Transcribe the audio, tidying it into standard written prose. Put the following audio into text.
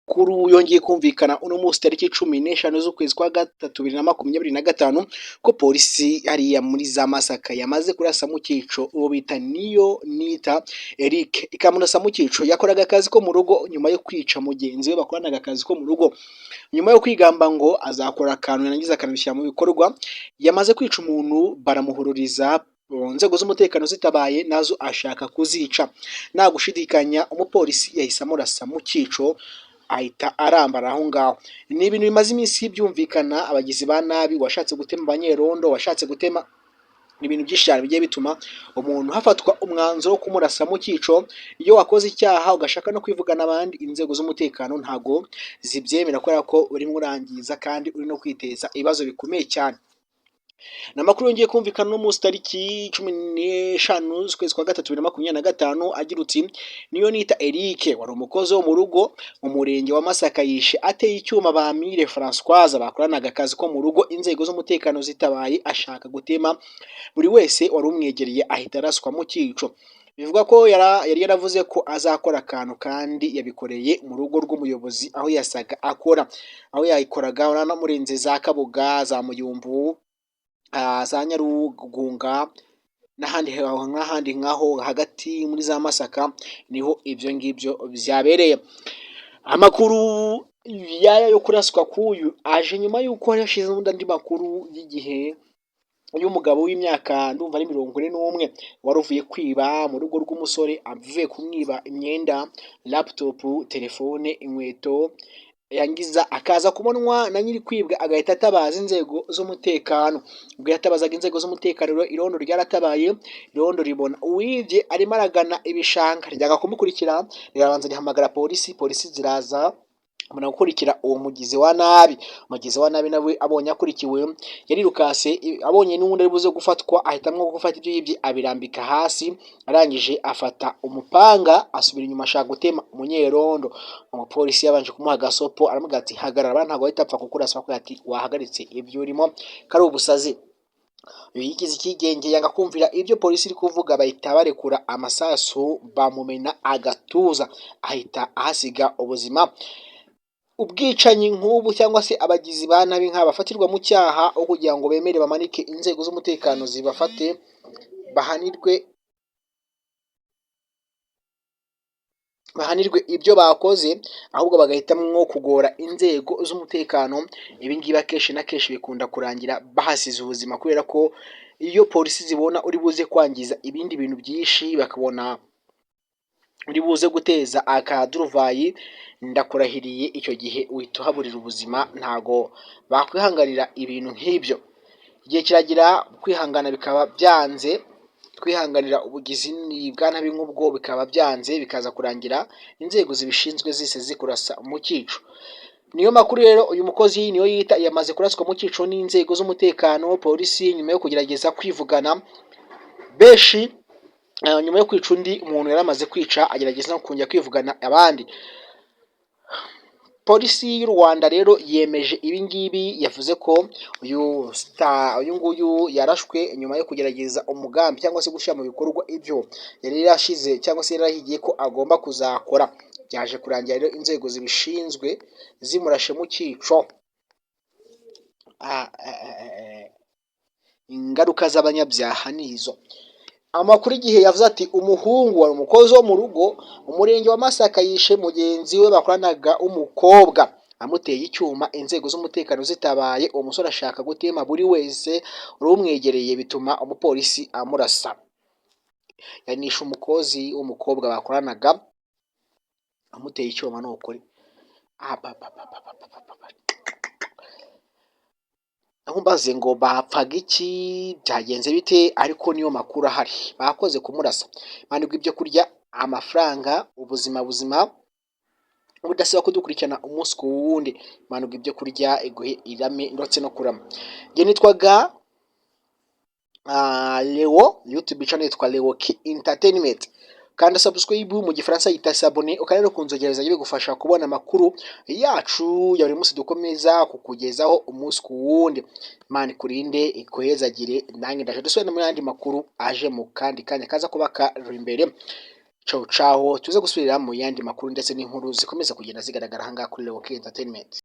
Amakuru yongeye kumvikana uno munsi tariki 15 z'ukwezi kwa gatatu 2025 ko polisi hariya muri za Masaka yamaze kurasa mu cyico uwo bita Niyo Nita Eric, ikamurasa mu cyico. Yakoraga akazi ko mu rugo nyuma yo kwica mugenzi we bakoranaga akazi ko mu rugo, nyuma yo kwigamba ngo azakora akantu yarangiza akanabishyira mu bikorwa. Yamaze kwica umuntu baramuhururiza, inzego z'umutekano zitabaye nazo ashaka kuzica. Nta gushidikanya umupolisi yahise amurasa mu cyico, ahita arambara aho ngaho. Ni ibintu bimaze iminsi byumvikana, abagizi ba nabi washatse gutema abanyerondo, washatse gutema, ni ibintu byinshi cyane bigiye bituma umuntu hafatwa umwanzuro wo kumurasa mu cyico. Iyo wakoze icyaha ugashaka no kwivugana abandi, inzego z'umutekano ntago zibyemera kubera ko urimo urangiza kandi uri no kwiteza ibibazo bikomeye cyane. Ni amakuru yongeye kumvikana uno munsi tariki 15 z'ukwezi kwa gatatu 2025 agira uti: Niyo Nita Eric wari umukozi wo mu rugo mu murenge wa Masaka yishe ateye icyuma Bamire Françoise bakoranaga akazi ko mu rugo, inzego z'umutekano zitabaye ashaka gutema buri wese wari umwegereye, ahita araswa mu cyico. Bivugwa ko yari yaravuze ko azakora akantu kandi yabikoreye mu rugo rw'umuyobozi aho yasaga akora, aho yayikoraga uranamurenze za Kabuga, za Muyumbu, za Nyarugunga n'ahandi n'ahandi nk'aho hagati muri za Masaka niho ibyo ngibyo byabereye. Amakuru yaya yo kuraswa k'uyu aje nyuma y'uko hashize andi makuru y'igihe y'umugabo w'imyaka ndumva ari 41 wari uvuye kwiba mu rugo rw'umusore, avuye kumwiba imyenda, laptop, telefone, inkweto, yangiza akaza kubonwa na nyiri kwibwa agahita atabaza inzego z'umutekano. Ubwo yatabazaga inzego z'umutekano rero irondo ryaratabaye, irondo ribona uwibye arimo aragana ibishanga, ryanga kumukurikira, rirabanza rihamagara polisi, polisi ziraza abona gukurikira uwo mugizi wa nabi. Umugizi wa nabi nawe abonye akurikiwe yarirukase, abonye n'ubundi ari buze gufatwa ahitamwo gufata ibyo yibye abirambika hasi, arangije afata umupanga asubira inyuma ashaka gutema umunyerondo. Umupolisi yabanje kumuha agasopo aramubwira ati: "Hagarara, ntabwo ahita apfa kukurasa." Akubwira ati: "Wahagaritse ibyo urimo ko ari ubusazi." Uyu yigize ikigenge yanga kumvira ibyo polisi iri kuvuga, bahita barekura amasasu bamumena agatuza ahita ahasiga ubuzima. Ubwicanyi nk'ubu cyangwa se abagizi ba nabi nk'aba bafatirwa mu cyaha, aho kugira ngo bemere bamanike inzego z'umutekano zibafate bahanirwe ibyo bakoze, ahubwo bagahitamwo kugora inzego z'umutekano. Ibi ngibi akenshi na kenshi bikunda kurangira bahasize ubuzima, kubera ko iyo polisi zibona uri buze kwangiza ibindi bintu byinshi, bakabona uri buze guteza akaduruvayi, ndakurahiriye icyo gihe uhita uhaburira ubuzima. Ntago bakwihanganira ibintu nk'ibyo. Igihe kiragira kwihangana bikaba byanze, kwihanganira ubugizi bwa nabi nk'ubwo bikaba byanze, bikaza kurangira inzego zibishinzwe zise zikurasa mu cyico. Niyo makuru rero, uyu mukozi niyo yita yamaze kuraswa mu cyico n'inzego z'umutekano, polisi, nyuma yo kugerageza kwivugana benshi, nyuma yo kwica undi muntu yari amaze kwica agerageza no kongera kwivugana abandi. Polisi y'u Rwanda rero yemeje ibi ngibi, yavuze ko uyu nguyu yarashwe nyuma yo kugerageza umugambi cyangwa se gushyira mu bikorwa ibyo yari yarashize cyangwa se yarahigiye ko agomba kuzakora. Byaje kurangira rero inzego zibishinzwe zimurashe mu cyico. Ingaruka z'abanyabyaha ni izo. Amakuru igihe yavuze ati: "Umuhungu wari umukozi wo mu rugo mu murenge wa Masaka yishe mugenzi we bakoranaga w'umukobwa amuteye icyuma, inzego z'umutekano zitabaye uwo musore ashaka gutema buri wese wari umwegereye, bituma umupolisi amurasa." Yanishe umukozi w'umukobwa bakoranaga amuteye icyuma, ni ukuri. Apapapapapapa. Aho mbaze ngo bapfaga iki, byagenze bite? Ariko niyo makuru ahari, bakoze kumurasa. Imana iguhe ibyo kurya, amafaranga, ubuzima buzima budasiba kudukurikirana umunsi ku wundi. Imana iguhe ibyo kurya, iguhe irame ndetse no kurama. Njye nitwaga Leo, YouTube channel yitwa Leo Key Entertainment. Kanda subscribe, mu gifaransa yita s'abonner, ukanda no ku nzogera bizajya bigufasha kubona amakuru yacu ya buri munsi dukomeza kukugezaho umunsi ku wundi. Imana ikurinde, ikuhezagire, nanjye ndaje dusubire no mu yandi makuru aje mu kandi kanya kaza kuba kari imbere. Ciao ciao, tuze gusubira mu yandi makuru ndetse n'inkuru zikomeza kugenda zigaragara ahangaha kuri Leoki Entertainment.